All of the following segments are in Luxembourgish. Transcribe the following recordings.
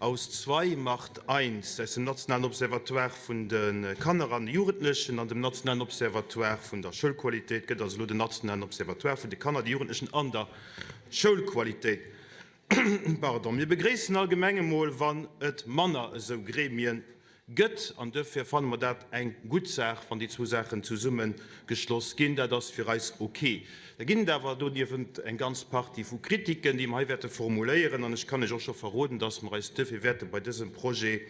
Aus zwei macht eins, aus dem nationalen Observatoire vun de Kanner an Jugendlechen an dem nationalen Observatoire vun der Schoulqualitéit gëtt also elo den nationalen Observatoire vun de Kanner, de Jugendlechen an der Schoulqualitéit. Pardon. Mir begréissen allgemeng emol, wann et manner esou Gremien gëtt. An duerfir fanne mer dat eng gutt Saach, wann déi zwou Saachen zesummegeschloss ginn. Dat ass fir eis ok. Da ginn et awer doniewent eng ganz Partie vu Kritiken, déi mer hei wäerte formuléieren. An ech kann lech och scho verroden, dass mer eis duerfir wäerte bei dësem Projet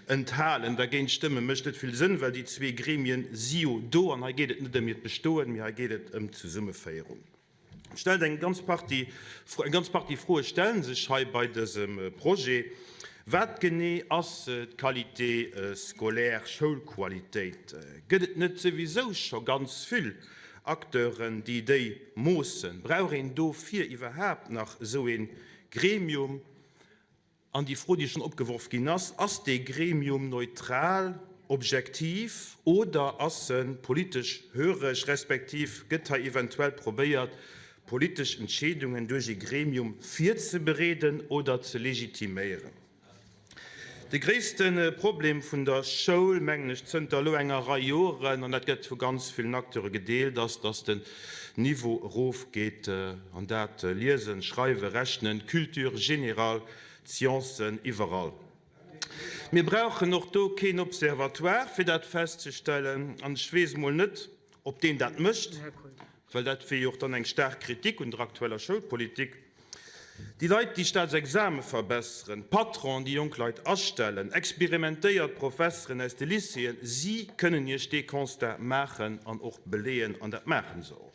enthalen. Dergéint stëmme mécht net vill Sënn, well déi zwee Gremien si jo do. An hei geet et net ëm hiert Bestoen, mee hei geet et ëm d'Zesummeféierung. Stellt eng ganz Partie, eng ganz Partie Froe stelle sech hei bei dësem Projet. Wat genee ass d'Qualité scolaire, Schoulqualitéit? Gëtt et net souwisou scho ganz vill Acteuren, déi déi moossen? Brauch een dofir iwwerhaapt nach esou ee Gremium? An déi Fro, déi schonn opgeworf ginn ass, Ass dee Gremium neutral, objektiv oder ass e politesch höreg, respektiv gëtt hei eventuell probéiert, politesch Entscheedungen duerch ee Gremium virzebereeden oder ze legitiméieren? De gréisste Problem vun der Schoul, mengen ech, zënter elo enger Rei Joren, an dat gëtt vu ganz villen Acteure gedeelt, ass, dass den Niveau erofgeet, an dat Liesen, Schreiwen, Rechnen, Culture générale, d'Sciencen, iwwerall. Mir brauchen och do keen Observatoire, fir dat festzestellen. An ech weess emol net, ob deen dat mécht, well dat wier jo och dann eng staark Kritik un der aktueller Schoulpolitik. Déi Leit, déi Staatsexame verbesseren, d'Patronen, déi jonk Leit astellen, experimentéiert Professeren aus de Lycéeën, si kënnen Iech dee Constat maachen an och beleeën, an dat maache se och.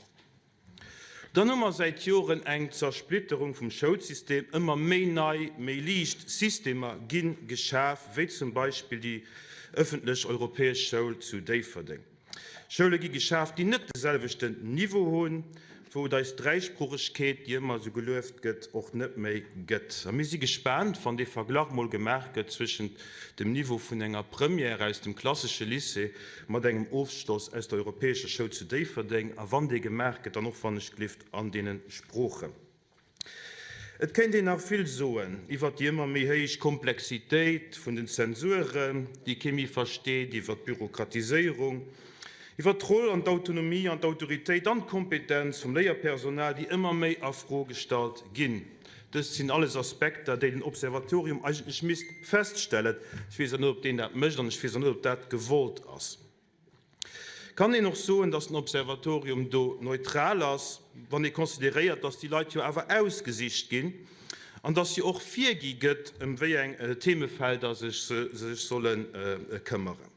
Dann hu mer säit Joren eng Zersplitterung vum Schoulsystem, ëmmer méi nei, méi liicht Systemer gi geschaf, wéi zum Beispill déi ëffentlech europäesch Schoul zu Déifferdeng. Schoule gi geschaf, déi net de selwechten Niveau hunn, wou et eis Dräisproochegkeet, déi ëmmer esou gelueft gëtt, och net méi gëtt. A mir si gespaant, wann dee Verglach mol gemaach gëtt zwëschent dem Niveau vun enger Première aus dem klassesche Lycée mat engem Ofschloss aus der europäescher Schoul zu Déifferdeng, a wann dee gemaach gëtt, dann och wann ech glift an deene Sproochen. Et kéint een nach vill soen iwwer déi ëmmer méi héich Komplexitéit vun den Zensuren, déi kee méi versteet, iwwer d'Bürokratiséierung, iwwer d'Roll an d'Autonomie an d'Autoritéit an d'Kompetenz vum Léierpersonal, déi ëmmer méi a Fro gestallt ginn. Dëst sinn alles Aspekter, déi den Observatorium eigentlech misst feststellen. Ech weess awer net, ob deen dat mécht an ech weess och net, ob dat gewollt ass. Kann een och soen, datt den Observatorium do neutral ass, wann ee consideréiert, datt déi Leit jo awer ausgesicht ginn an datt jo och virgi gëtt, ëm wéi eng Themefelder sech se sech solle këmmeren?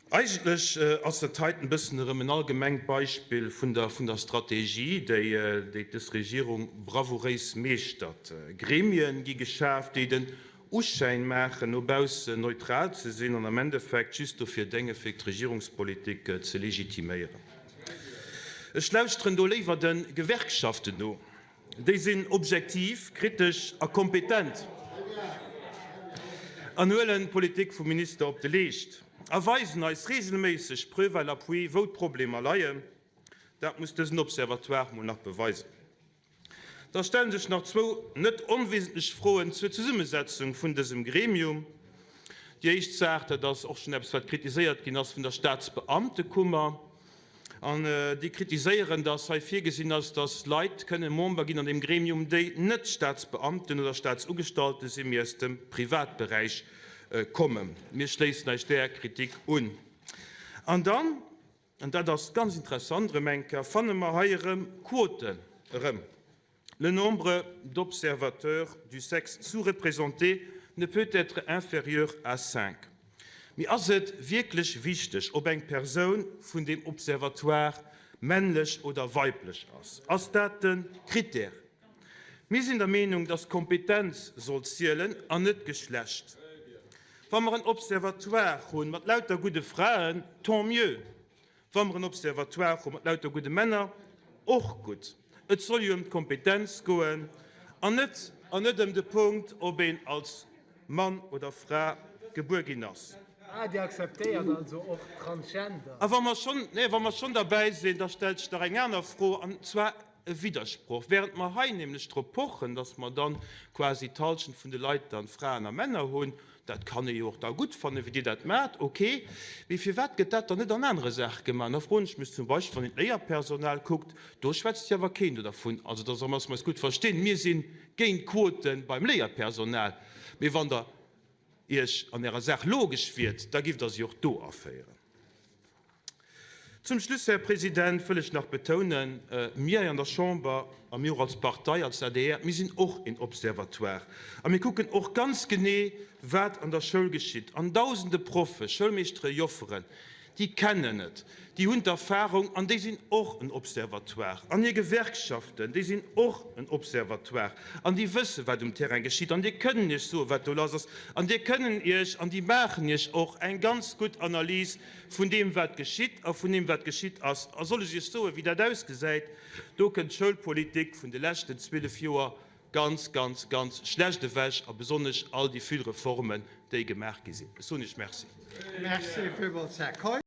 Eigentlech ass dat heiten e bëssen erëm en allgemengt Beispill vun der vun der Strategie, déi déi dës Regierung bravouréis meeschtert. Gremien gi geschaf, déi den Uschäin maachen, no baussen neutral ze sinn an am Endeffekt just dofir dénge fir d'Regierungspolitik ze legitiméieren. Ech lauschteren do léiwer de Gewerkschaften no. Déi sinn objektiv, kritesch a kompetent an huelen d'Politik vum Minister op de Leescht a weisen eis regelméisseg, preuve à l'appui, wou d'Problemer leien. Dat muss dësen Observatoire mol nach beweisen. Da stellen sech nach zwou net onwesentlech Froen zur Zesummesetzung vun dësem Gremium. Déi éischt Saach, dat ass och schonn eppes, wat kritiséiert ginn ass vun der Staatsbeamtekummer, an déi kritiséieren, dass hei virgesinn ass, dass Leit kënne Member ginn an deem Gremium, déi net Staatsbeamten oder Staatsugestalte sinn, mee aus dem Privatberäich kommen. Mir schléissen eis där Kritik un. An dann An dat ass ganz interessant erëm eng Kéier, fanne mer hei erëm Quoten erëm, Le nombre d'observateurs du sexe sous-représenté ne peut être inférieur à cinq. Mee ass et wierklech wichteg, ob eng Persoun vun deem Observatoire männlech oder weiblech ass? Ass dat de Critère? Mir sinn der Meenung, dass d'Kompetenz soll zielen an net d'Geschlecht. Wa mer en Observatoire hu mat lauter gudde Fraen, tant mieux. Wa mer en Observatoire hu mat lauter gudde Männer, och gutt. Et soll jo ëm d'Kompetenz goen an net an net ëm de Punkt, ob een als Mann oder Fra gebuer ginn ass. Ah, Dir akzeptéiert also och Transgender? A wa mer schonn, nee, wa mer schonn derbäi sinn, da stellt sech nach eng aner Fro, an zwar. e Widdersproch. Während mer hei nämlech drop pochen, dass mer dann quasi d'Halschent vun de Leit dann Fraen a Männer hunn, dat kann ee jo och da gutt fannen, wéi Dir dat maacht, ok, mee firwat gëtt dat dann net an anere Saache gemaach? An da froen ech mech zum Beispill, wann een d'Léierpersonal kuckt, do schwätzt jo awer keen do dervun. Also dass mer eis gutt verstinn, mir si géint Quote beim Léierpersonal, mee wann Der Iech an Ärer Saach logesch wiert, da giff Der se och do aféieren. Zum Schluss, Här President, wëll ech nach betounen, Mir hei an der Chamber a mir och als Partei, als adr, mir sinn och een Observatoire a mir kucken och ganz genee, wat an der Schoul geschitt. An Dausende Proffe, Schoulmeeschtere, Jofferen, déi kennen et, déi hunn d'Erfahrung an déi sinn och en Observatoire. An hir Gewerkschaften, déi sinn och en Observatoire an déi wësse wat um Terrain geschitt an déi kënnen Iech soen, wat do lass ass an déi kënnen Iech an déi maachen Iech och eng ganz gutt Analys vun deem wat geschitt a vun deem wat geschitt ass. A soll ech Iech soen, wéi dat ausgesäit? Do kënnt d'Schoulpolitik vun de leschten 12 Joer ganz, ganz, ganz schlecht ewech a besonnesch all déi vill Reformen, déi gemaach gi sinn. Ech soen Iech Merci. Merci villmools, Här Keup.